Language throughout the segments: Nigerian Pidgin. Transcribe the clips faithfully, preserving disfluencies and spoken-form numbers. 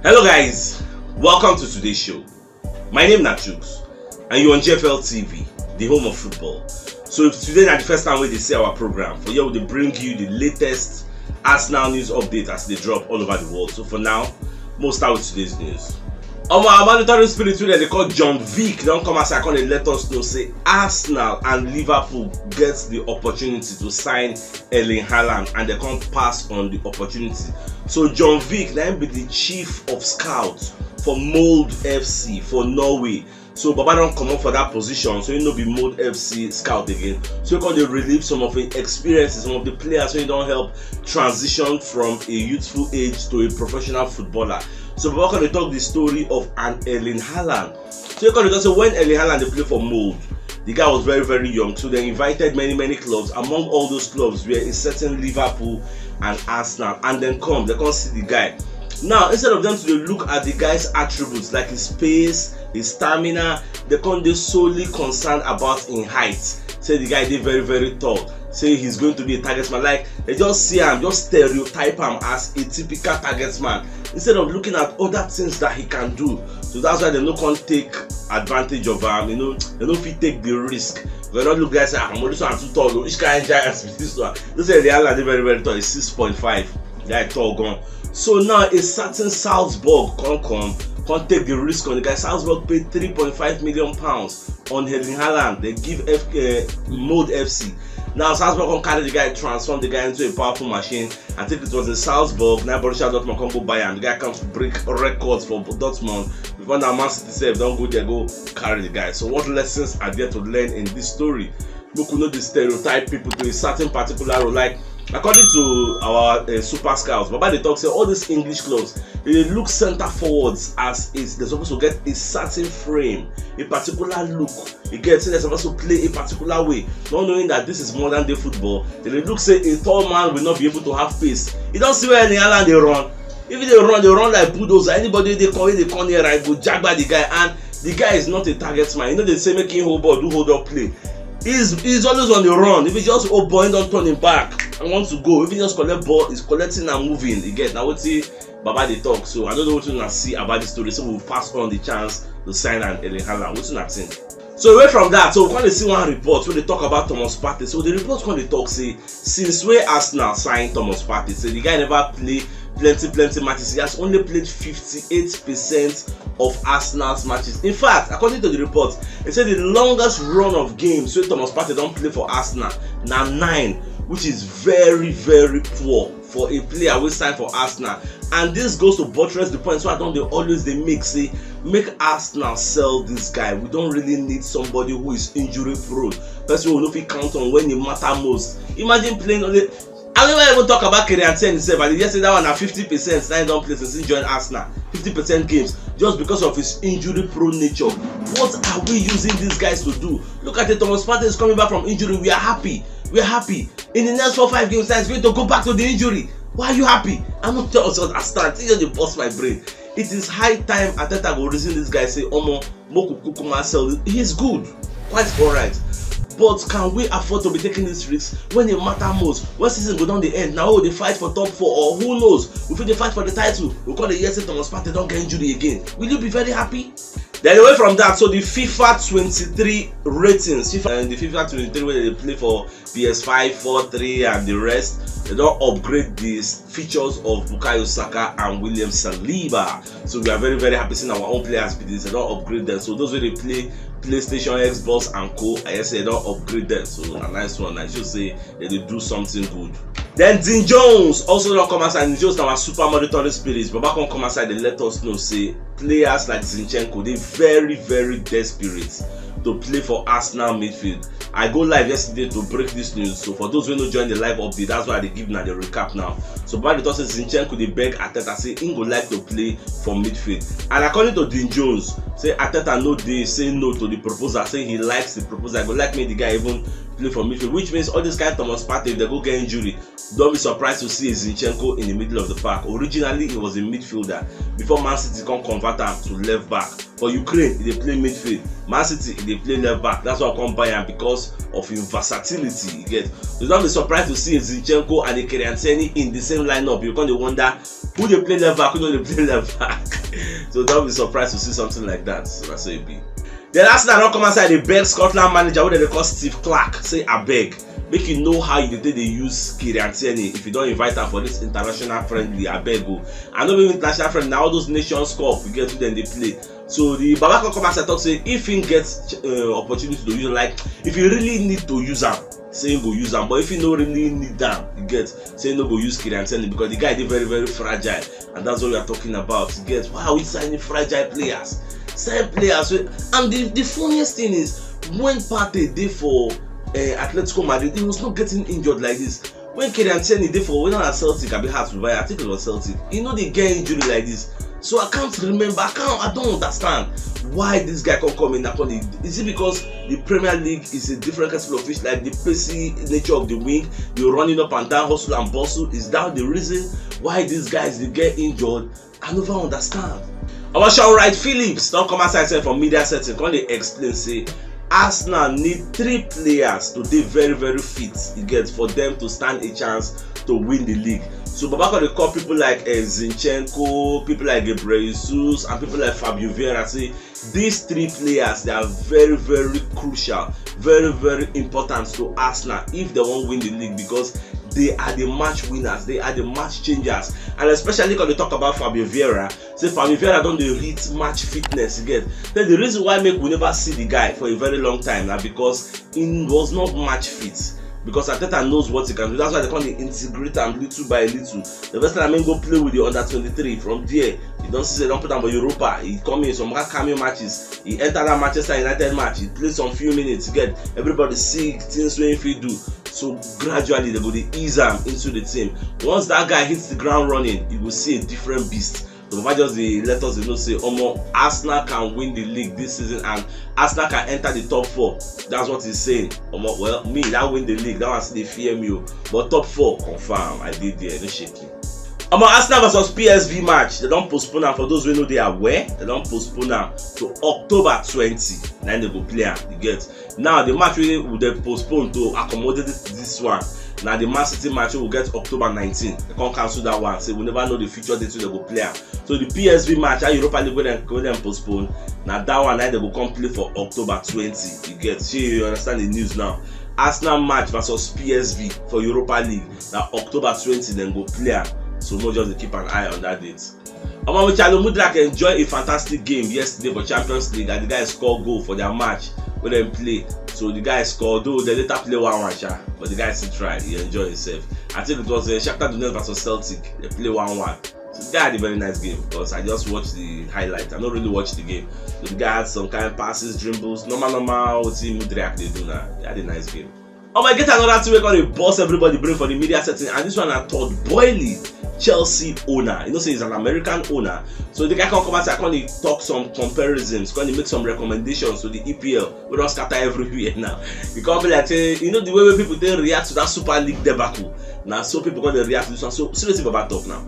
Hello guys, welcome to today's show. My name na Chuks and you're on G F L T V, the home of football. So if today na the first time wey dey see our program, for here we dey bring you the latest Arsenal news update as they drop all over the world. So for now, we'll start with today's news. Omo, our monitoring spirit wey dem dey call John Vick don come outside come dey let us know say Arsenal and Liverpool get the opportunity to sign Erling Haaland and they come pass on the opportunity. So John Vick na him be the chief of scouts for Molde F C for Norway. So Baba don comot for that position, so he no be Molde F C scout again. So he come dey relive some of his experiences, some of the players wey don help transition from a youthful age to a professional footballer. So Baba come dey talk the story of an Erling Haaland. So he come dey talk say when Erling Haaland dey play for Molde, the guy was very, very young. So they invited many, many clubs. Among all those clubs were a certain Liverpool and Arsenal. And then come, they come see the guy. Now, instead of them to dey look at the guy's attributes like his pace, his stamina, they come dey solely concerned about in height. Say the guy dey very, very tall. Say he's going to be a target man. Like, they just see him, just stereotype him as a typical target man instead of looking at other things that he can do. So that's why they no come take advantage of him. You know, they no fit take the risk. They no look guys say, "Ah, this one too tall. Oh, which kind of giant be this one?" They say the Haaland dey very, very tall. It's six point five. Guy tall gone. So now a certain Salzburg come come come take the risk on the guy. Salzburg paid three point five million pounds on Erling Haaland. They give F, uh, Molde F C. Now Salzburg come carry the guy, transform the guy into a powerful machine. I think it was in Salzburg. Now Borussia Dortmund come go buy him. The guy comes to break records for Dortmund. Before now, Man City sef don go there, go carry the guy. So what lessons are there to learn in this story? Make we no dey stereotype people to a certain particular role. Like, according to our uh, super scouts, Baba dey talk say all these English clubs, they dey look center forwards as is. They're supposed to get a certain frame, a particular look. You get, say they're supposed to play a particular way, not knowing that this is modern day football. They dey look say a tall man will not be able to have pace. You don see where Erling Haaland dey run? If they run, they run like bulldozer. Anybody they come, they come near, right, go jagba the guy, and the guy is not a target man. You know they say make him hold ball, do hold up play. He's he's always on the run. If he just hold ball, he don turn him back and wants to go. If he just collect ball, he's collecting and moving. You get now what he Baba dey talk. So I don't know what you wanna see about the story. So we'll pass on the chance to sign an Erling Haaland. What you think? So away from that, so we come dey see one report wey dey talk about Thomas Partey. So the report come dey talk say since wey Arsenal sign Thomas Partey, say the guy never play plenty plenty matches. He has only played fifty-eight percent of Arsenal's matches. In fact, according to the report, they say the longest run of games wey Thomas Partey don play for Arsenal na nine, which is very, very poor for a player wey sign for Arsenal. And this goes to buttress the point wey I don dey always dey make, say make Arsenal sell this guy. We don't really need somebody who is injury prone, person we no fit count on when e matter most. Imagine playing only I never even talk about Kieran Tierney sef. I dey hear say that one na fifty percent na he don play since he join Arsenal. Fifty percent games just because of his injury prone nature. What are we using these guys to do? Look at it, Thomas Partey is coming back from injury. We are happy. We are happy. In the next four, five games, he's going to go back to the injury. Why are you happy? I no just understand. It just dey burst my brain. It is high time Arteta go reason this guy, say, "Omo, make we kukuma sell." He's good, quite alright. But can we afford to be taking this risk when e matter most? When season go don dey end, na we dey fight for top four, or who knows? We fit dey fight for the title. We come dey hear say Thomas Partey don get injury again. Will you be very happy? Then away from that, so the FIFA twenty-three ratings, FIFA and the FIFA twenty-three wey dey play for P S five, four three and the rest, they don upgrade the features of Bukayo Saka and William Saliba. So we are very, very happy seeing our own players be this. They don upgrade them. So those wey dey play PlayStation, Xbox and co, I hear say they don upgrade them. So a nice one. I should say they dey do something good. Then Dean Jones also don come outside. Dean Jones na our super monitoring spirit. Baba come come outside dey let us know say players like Zinchenko dey very, very desperate to play for Arsenal midfield. I go live yesterday to break this news. So for those wey no join the live update, that's why I dey give una the recap now. So Baba dey talk say Zinchenko dey beg Arteta say he go like to play for midfield. And according to Dean Jones, say Arteta no dey say no to the proposal. Say he likes the proposal. He go like make the guy even play for midfield, which means all this kind Thomas Partey, if they go get injury, Don't be surprised to see Zinchenko in the middle of the park. Originally, he was a midfielder before Man City come convert am to left back. For Ukraine, he dey play midfield. Man City, he dey play left back. That's why I come buy am, because of him versatility. You get? So don't be surprised to see Zinchenko and Kylian Tierney in the same lineup. You come dey wonder who dey play left back, who no dey play left back. So don't be surprised to see something like that. So that's how it be. The last thing I don come outside, dey beg Scotland manager wey dem dey call Steve Clarke, say abeg, make you know how you dey take dey use Kylian Tierney if you don invite am for this international friendly, abeg o. I no mean international friendly, na all those Nations Cup you get, who dem dey play. So the Baba come come outside talk say if he get uh, opportunity to use, like, if you really need to use am, say he go use am, but if you no really need am, you get, say he no go use Kylian Tierney, because the guy dey very, very fragile, and that's what we are talking about. You get? Why are we signing fragile players? Sign players wey, and the, the funniest thing is, when Partey dey for uh, Atletico Madrid, he was not getting injured like this. When Kylian Tierney dey for, whether na Celtic abi Hearts we buy, I think it was Celtic, he no dey get injury like this. So I can't remember, I can't, I don't understand why this guy come come in and come dey. Is it because the Premier League is a different kettle of fish, like the pacey nature of the wing, the running up and down, hustle and bustle? Is that the reason why these guys dey get injured? I never understand. Our Sean Wright Phillips don come outside sef for media setting, come dey explain say Arsenal need three players to dey very, very fit, you get, for them to stand a chance to win the league. So Baba come dey call people like uh, Zinchenko, people like Gabriel Jesus, and people like Fabio Vieira, say these three players, they are very, very crucial, very, very important to Arsenal if they wan win the league, because they are the match winners, they are the match changers. And especially when they talk about Fabio Vieira, say Fabio Vieira don dey hit match fitness again. Then the reason why make we never see the guy for a very long time na because he was not match fit. Because Arteta knows what he can do. That's why they come dey integrate am little by little. The first time I mean go play with the under twenty-three. From there, you don see say don put am for Europa. He come in some kind cameo matches. He enter that Manchester United match. He play some few minutes. You get? Everybody see things wey he fit do. So gradually they go dey ease am into the team. Once that guy hits the ground running, you go see a different beast. So Baba just dey let us dey know say, omo, Arsenal can win the league this season and Arsenal can enter the top four. That's what he's saying. Omo, well, me, that win the league, that one still dey fear me o. But top four, confirm, I dey there, no shaking. Omo, Arsenal versus P S V match, they don postpone am. For those wey no dey aware, they don postpone am to October twenty. Na im they go play am, you get? Now, the match wey we dey postpone to accommodate this one, na the Man City match wey we get October nineteen. They come cancel that one, say we never know the future date wey they go play am. So the P S V match, that Europa League wey dem, wey dem postpone, na that one na they go come play for October twenty. You get? Shey you understand the news now? Arsenal match versus P S V for Europa League na October twenty dem go play am. So make we just dey keep an eye on that date. Omo, Richard Mudryk enjoy a fantastic game yesterday for Champions League as the guys score goal for their match wey dem play. So the guys score, though they later play one one sha, but the guy still try, he enjoy himself. I think it was uh, Shakhtar Donetsk versus Celtic, they play one one. So the guy had a very nice game because I just watched the highlight. I don't really watch the game. So the guy had some kind of passes, dribbles, normal, normal. What Mudryk dey do now? He had a nice game. Oh my, get another thing wey come dey burst everybody brain for the media setting, and this one na Todd Boehly, Chelsea owner. You know say he's an American owner, so the guy come come out and come dey talk some comparisons, come dey make some recommendations to the E P L wey don scatter everywhere now. E come be like say, you know, the way wey people dey react to that Super League debacle, na so people come dey react to this one. So see wetin Baba talk now.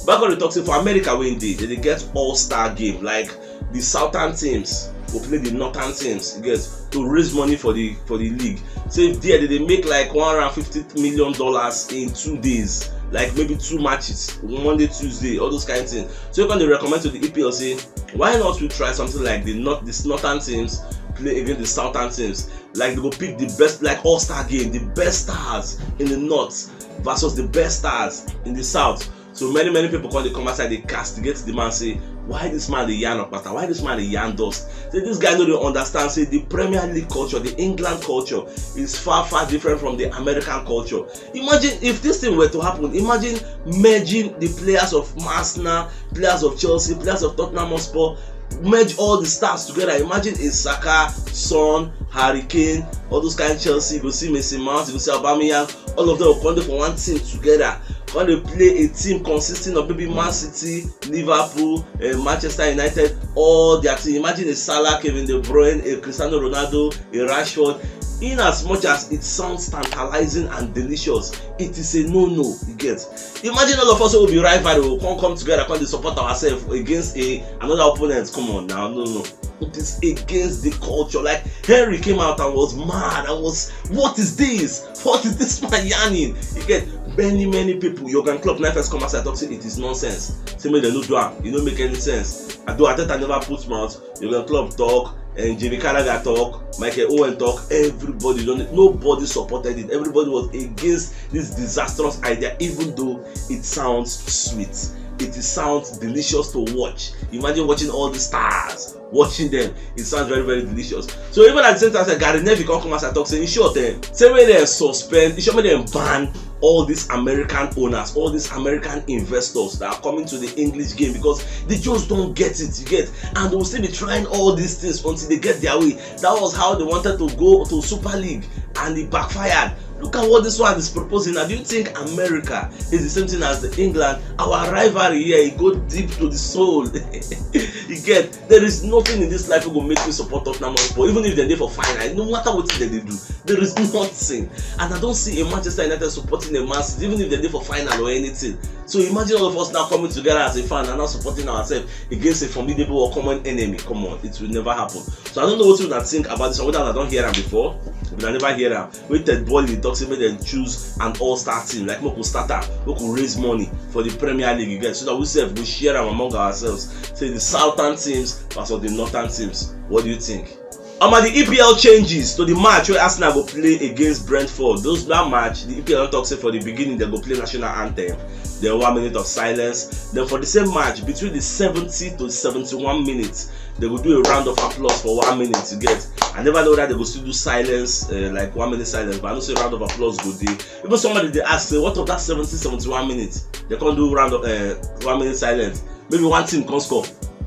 Baba come dey talk say for America wey he dey, they dey get all-star game, like the southern teams go play the northern teams, you get, to raise money for the, for the league. Say if there they dey make like one hundred fifty million dollars in two days, like maybe two matches, Monday, Tuesday, all those kind of things. So you can recommend to the E P L say, why not we try something like the north, the northern teams play against the southern teams? Like they go pick the best, like all-star game, the best stars in the north versus the best stars in the south. So many, many people come dey come outside, dey castigate the man, say, why this man dey yarn okpata, why this man dey yarn dust? Say this guy no dey understand say the Premier League culture, the England culture, is far, far different from the American culture. Imagine if this thing were to happen. Imagine merging the players of Arsenal, players of Chelsea, players of Tottenham Hotspur, merge all the stars together. Imagine a Saka, Son, Harry Kane, all those kind of Chelsea. You go see Mason Mount, you go see Aubameyang, all of them will come dey for one team together. Come dey play a team consisting of maybe Man City, Liverpool, uh, Manchester United, all their team. Imagine a Salah, Kevin De Bruyne, a Cristiano Ronaldo, a Rashford. In as much as it sounds tantalizing and delicious, it is a no-no. You get? Imagine all of us who will be rivalry, will come come together, come dey support ourselves against a another opponent. Come on now, no, no. It is against the culture. Like, Henry came out and was mad. I was, what is this? What is this man yarning? You get? Many, many people. Jurgen Klopp na first come outside talk say it is nonsense. Say make dem no do am. E no make any sense. Although Arteta never put mouth, Jurgen Klopp talk, and Jamie Carragher talk, Michael Owen talk, everybody don, nobody supported it. Everybody was against this disastrous idea, even though it sounds sweet. It is, sounds delicious to watch. Imagine watching all the stars, watching them. It sounds very, very delicious. So even at the same time, say Gary Neville come come as I talk, say, in short, eh, say make dem suspend, in short, make dem ban all these American owners, all these American investors that are coming to the English game, because they just don't get it, you get? And they will still be trying all these things until they get their way. That was how they wanted to go to Super League, and it backfired. Look at what this one is proposing now. Do you think America is the same thing as the England? Our rivalry here, it go deep to the soul. You get? There is nothing in this life wey go make me support Tottenham Hotspur, even if dem dey for final. No matter wetin dem dey do, there is nothing. And I don't see a Manchester United supporting a Man City, even if dem dey for final or anything. So imagine all of us now coming together as a fan and now supporting ourselves against a formidable or common enemy. Come on, it will never happen. So I don't know what you think about this one, whether I don't hear am before, but I never hear am. Wey Ted Boehly talk say make dem choose an all-star team, like make we start am, make we raise money for the Premier League, you get, so that we sef go share am among ourselves. Say the southern teams versus the northern teams. What do you think? Omo, the E P L changes to the match wey Arsenal go play against Brentford. Those, that match, the E P L don talk say for the beginning they go play national anthem, then one minute of silence. Then for the same match, between the seventy to seventy-one minutes, they go do a round of applause for one minute, you get. I never know that they go still do silence, uh, like one minute silence, but I know say round of applause go dey. Even somebody dey ask say, what of that seventy, seventy-one minutes? They can't do round of uh, one minute silence. Maybe one team can score.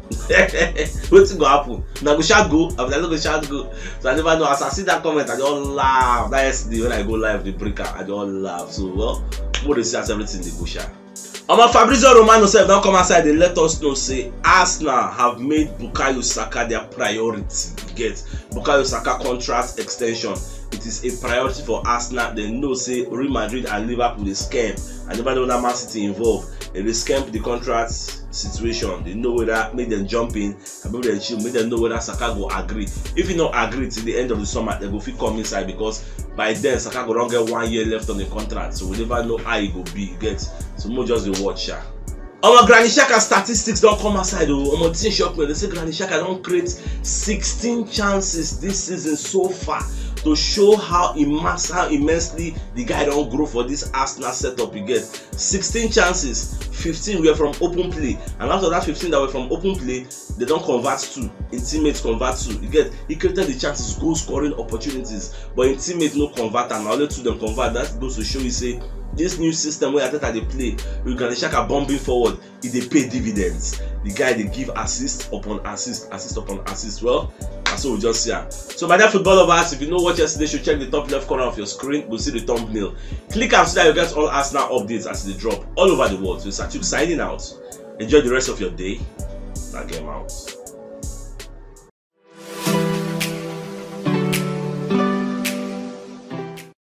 Wetin go happen? Una go shout goal, abi una no go shout goal? So I never know. As I see that comment, I just laugh. That yesterday when I go live, the breaker, I just laugh. So, well, more they see as everything they go sha. Omo, Fabrizio Romano sef don come outside dey let us know say Arsenal have made Bukayo Saka their priority. You get? Bukayo Saka contract extension, it is a priority for Arsenal. They know say Real Madrid and Liverpool dey scam. I never know that Man City involved. They dey scam the contract situation. They know whether make them jump in, abi make them chill, make them know whether Saka go agree. If he no agree till the end of the summer, they go fit come inside, because by then Saka go don get one year left on the contract, so we never know how e go be, you get? So mo just dey watch sha. Omo, Granit Xhaka statistics don come outside o. Omo, this thing shock me. They say Granit Xhaka don create sixteen chances this season so far to show how immense, how immensely the guy don grow for this Arsenal setup, you get. Sixteen chances, fifteen were from open play, and out of that fifteen that were from open play, they don convert two. Im teammates convert two. You get, he created the chances, goal scoring opportunities, but im teammate no convert am. Na only two dem convert. That goes to show you say this new system wey Arteta dey play, with Granit Xhaka bombing forward, e dey pay dividends. The guy dey give assist upon assist, assist upon assist. Well, na so we just see am. So my dear football lovers, if you no watch yesterday show, check the top left corner of your screen, you go see the thumbnail. Click am so that you get all Arsenal updates as e dey drop all over the world. So Sachuk signing out. Enjoy the rest of your day. Na game out.